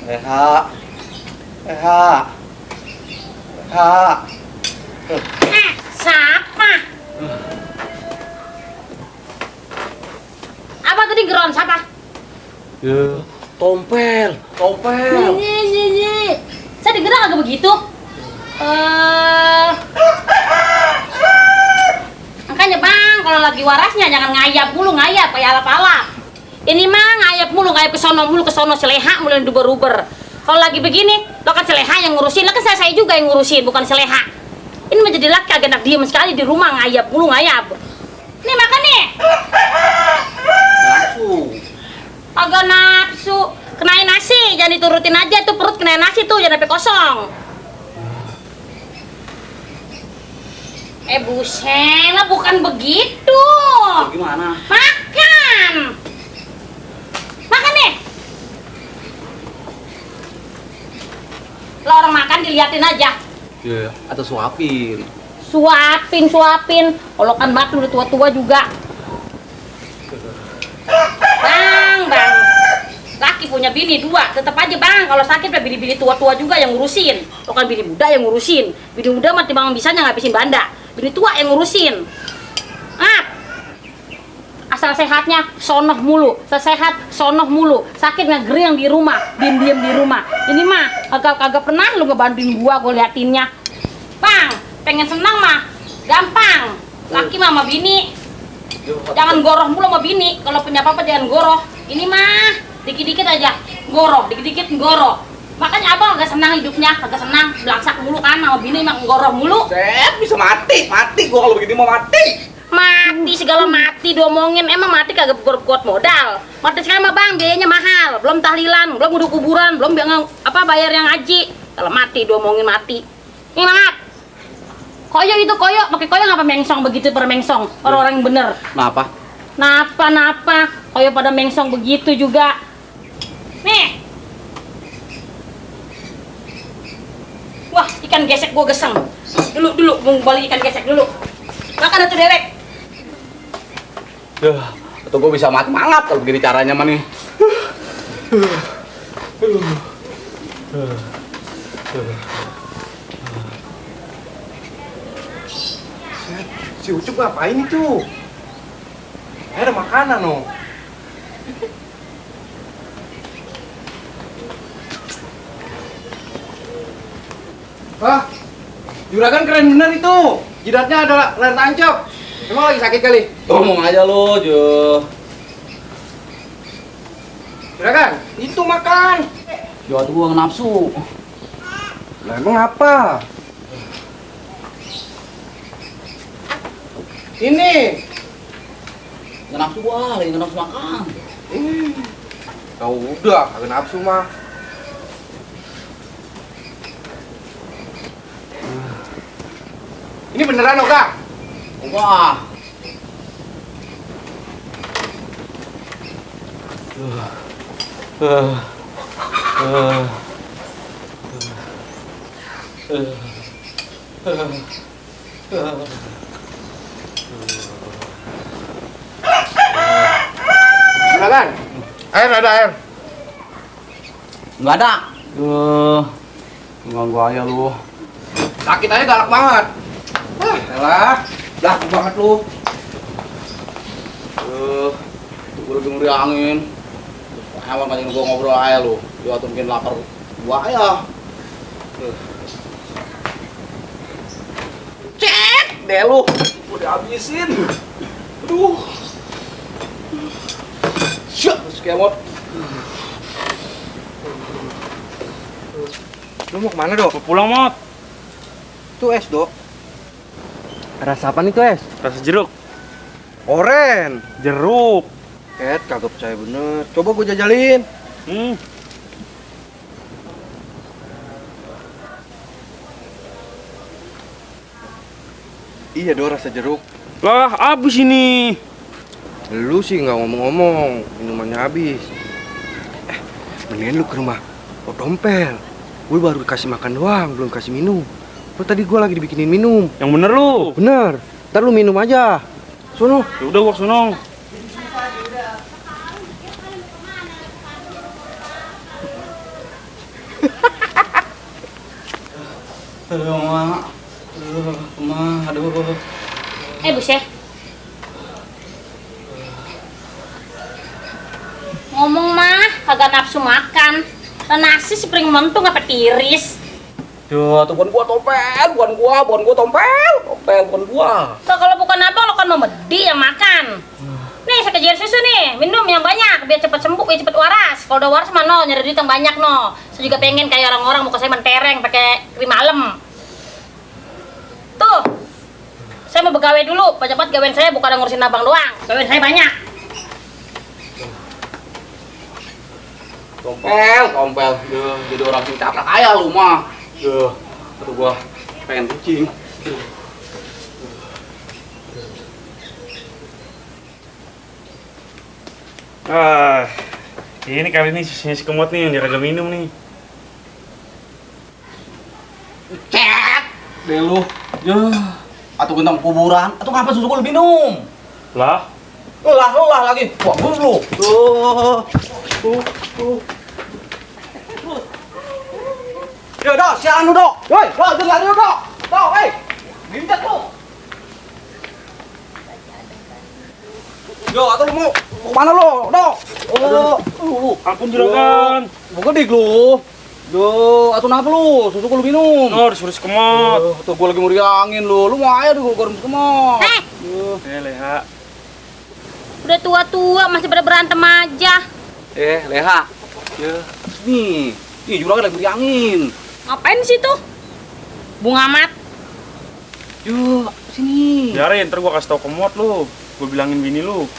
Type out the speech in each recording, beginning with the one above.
Eha. Siapa? Apa tadi geron siapa? Ya, tompel. Nyi. Saya digerak agak begitu. Makanya bang, kalau lagi warasnya jangan ngayap mulu, ngayap kayak alap-alap. Ini mah ngayap mulu, ngayap ke sono seleha mulu yang duber-duber. Kalau lagi begini, lo kan seleha yang ngurusin, lo kan saya juga yang ngurusin, bukan seleha. Ini menjadi laki agak enak diem sekali di rumah, ngayap mulu, ngayap. Nih makan nih. Nafsu. Agak nafsu, kenain nasi, jangan diturutin aja tuh perut kenain nasi tuh, jangan sampai kosong. Busela bukan begitu. Gimana? Makan. Makan nih. Lo orang makan diliatin aja. Ya, atau suapin. Suapin. Kalau kan makan udah tua-tua juga. Bang. Laki punya bini dua, tetap aja bang. Kalau sakit bini-bini tua-tua juga yang ngurusin. Lo kan bini muda yang ngurusin. Bini muda mah timbang bisanya ngabisin banda. Bini tua yang ngurusin. Asal sehatnya sonoh mulu, sesehat sonoh mulu. Sakit ngegeriang di rumah, diem di rumah. Ini mah kagak pernah lu ngebantuin gua liatinnya. Bang, pengen senang mah gampang. Laki mah sama bini. Jangan goroh mulu sama bini. Kalau punya apa-apa jangan goroh. Ini mah dikit-dikit aja goroh, dikit-dikit goroh. Makanya abang agak senang hidupnya, agak senang belangsak mulu kan sama bini mah goroh mulu. Bisa mati gua kalau begini mau mati. Mati segala mati diomongin, emang mati kagak kuat modal. Mati sekarang mah bang biayanya mahal, belum tahlilan, belum udah kuburan, belum bayar yang haji. Kalau mati diomongin mati. Ini mat. Koyo pakai koyo ngapa mengsong begitu mengsong. Orang-orang yang bener. Napa? Koyo pada mengsong begitu juga. Nih. Wah, ikan gesek gua geseng. Dulu, mau balik ikan gesek dulu. Makan atuh dewek. Atau gue bisa mati mangap kalau begini caranya mah nih. Si Ucup ngapain itu? Ada makanan no. Juragan keren bener itu. Jidatnya ada layar tancap. Emang lagi sakit kali? Ngomong aja lo, Jo. Juragan, itu makan. Jo, tuh gua nafsu. Lah emang apa? Ini. Nggak nafsu gua, lagi nggak nafsu makan. Kau udah, kagak nafsu mah. Ini beneran Oka? Wah. Juragan, ada air. Nggak ada. Ganggu aja lu. Sakit aja galak banget. Elah, dah banget lu. Gue lagi ngeri angin. Emang kan gua ngobrol aja lu. Dia tuh mungkin lapar gua ya. Cek deh lu. Udah dihabisin. Aduh. Syuk, skemot. Lu mau kemana, Dok? Mau pulang, Mot. Itu es, Dok. Rasa apa nih tuh es? Rasa jeruk. Oren. Jeruk. Kagak percaya bener. Coba gue jajalin. Iya, Dok, rasa jeruk. Lah, habis ini. Lu sih nggak ngomong-ngomong, minumannya habis. Mendingan lu ke rumah Dompel. Gue baru kasih makan doang, belum kasih minum. Tadi gue lagi dibikinin minum. Yang bener lu. Bener. Ntar lu minum aja. Sono. Ya udah gua sono. Mak. Mak, aduh. Buset. Ngomong mah kagak nafsu makan. Dan nasi spring mentung apa tiris. Duh, tuh bukan gua tompel, bukan gua tompel, bukan gua. So, kalau bukan abang lo kan memedi yang makan. Nih saya kejar susu nih, minum yang banyak biar cepet sembuh, biar cepet waras. Kalau udah waras mah no, nyari duit yang banyak no. Saya juga pengen kayak orang-orang muka saya mentereng pakai krim malam. Tuh, saya mau begawe dulu, cepat gawein saya bukan ngurusin abang doang. Gawein saya banyak. Tompel. Duh, jadi orang cinta kaya lu mah. Duh, atau gua pengen kucing. Ini kali ini sisanya si Kemot nih yang dia kagak minum nih. Cek deh lu. Atau gentang kuburan, atau ngapa susu gua lu minum? Lah, Lelah lagi. Bagus lu. Ya dah, sialan lu dok. Woi, jangan lu dok. Dok, minjat lu. Yo, atau lu mau kemana lu, dok? ampun juragan. Bukan dik lu. Duh, atau kenapa lu? Susu lu minum. Oh, disuruh si Kemot. Tuh gua lagi mau riangin lu. Lu mau aja dulu garam semua. Leha. Udah tua-tua masih pada berantem aja. Leha. Ya, nih. Ih, juragan lagi riangin. Ngapain di situ? Bunga amat. Yuk, sini. Biarin, ntar gua kasih tau Kemot lu. Gua bilangin bini lu.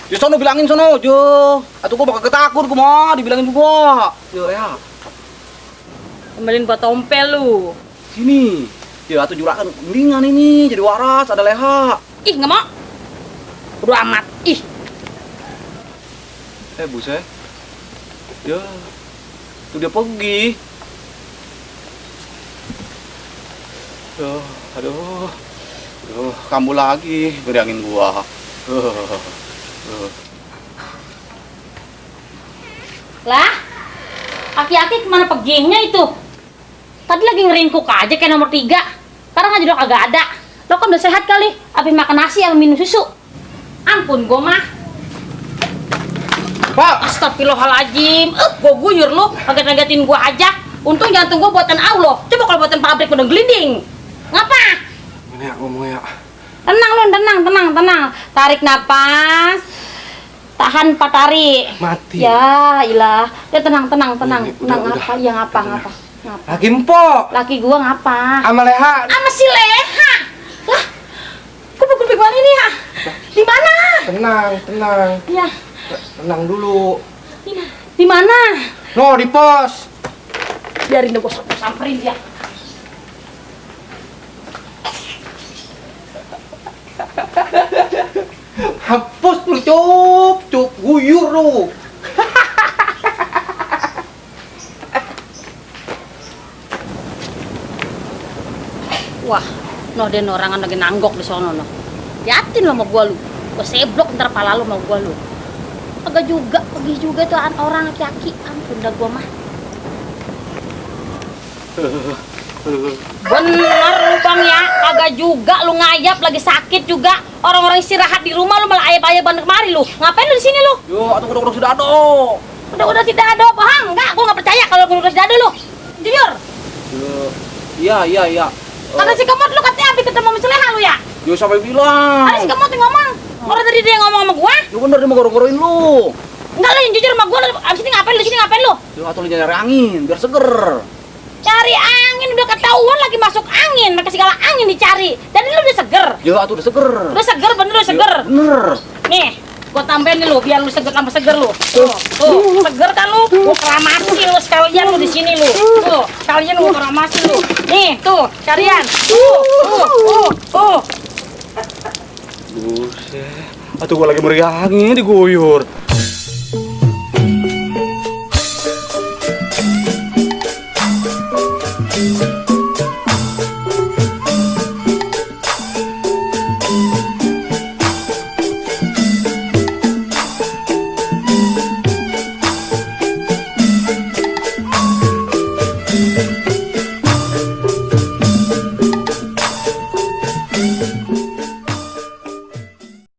Ya sono bilangin sono, Jo. Atau gua bakal ketakut gua mah dibilangin juga. Yo, Leha. Kembaliin buat tompel lu. Sini. Ya, atau juragan mendingan ini jadi waras, ada Leha. Ih, nggak mau. Udah amat. Ih, Buset. Ya. Tuh dia pergi. Aduh. Kamu lagi ngeriangin gua. lah. Aki-aki kemana perginya itu? Tadi lagi ngeringkuk aja kayak nomor 3. Sekarang aja udah kagak ada. Lo kan udah sehat kali. Habis makan nasi sama minum susu. Ampun gua mah. Pak, Astagfirullahaladzim. Gua guyur lu, kaget-kagetin gua aja. Untung jantung gua buatan Allah. Coba kalau buatan pabrik udah gelinding. Ngapa? Ini ya ngomong ya. Tenang lu, tenang. Tarik napas. Tahan Pak tarik. Mati. Ya, ilah. Ya tenang. Udah. Ngapa? Ya ngapa? Lagi empok. Laki gua ngapa? Sama Leha. Sama si Leha. Lah. Kupik-kupik mana ini ya? Di mana? Tenang. Ya, Tenang dulu. di mana? No, di pos. Biarin deh gua samperin dia. Hapus lu, cup guyur lu. Wah, den orangan lagi nanggok di sono no. Liatin lo sama gua lu. Gua seblok ntar pala lu sama gua lu. Pergi juga tuh orang aki-aki. Ampun dah gua mah. Bener lu Bang ya, kagak juga lu ngayap lagi sakit juga. Orang-orang istirahat di rumah lu malah ayap-ayapan kemari lu. Ngapain lu di sini lu? yo, atau udah sudah ada. Udah tidak ada paham enggak? Gua nggak percaya kalau udah tidak ada lu. Jujur. Iya. Kata si Kemot lu katanya habis ketemu sama si Leha lu ya? Yo sampai bilang. Ada si Kemot yang ngomong. Orang tadi dia ngomong sama gua. Yo bener dia mau goro-goroin lu. Enggak lu yang jujur sama gua. Abis ini ngapain lu sini ngapain lu? Yo atau lu nyari angin biar seger. Cari angin udah ketahuan lagi masuk angin, pakai segala angin dicari. Jadi lu udah seger. Yo atau udah seger. Udah seger bener udah seger. Yo, bener. Nih, gua tambahin nih lu biar lu seger tambah seger lu. Tuh, seger kan lu? Gua keramasi lu sekalian lu di sini lu. Tuh, sekalian gua keramasi lu. Nih, tuh, sekalian. Tuh. Buset. Atau gua lagi meriangin diguyur.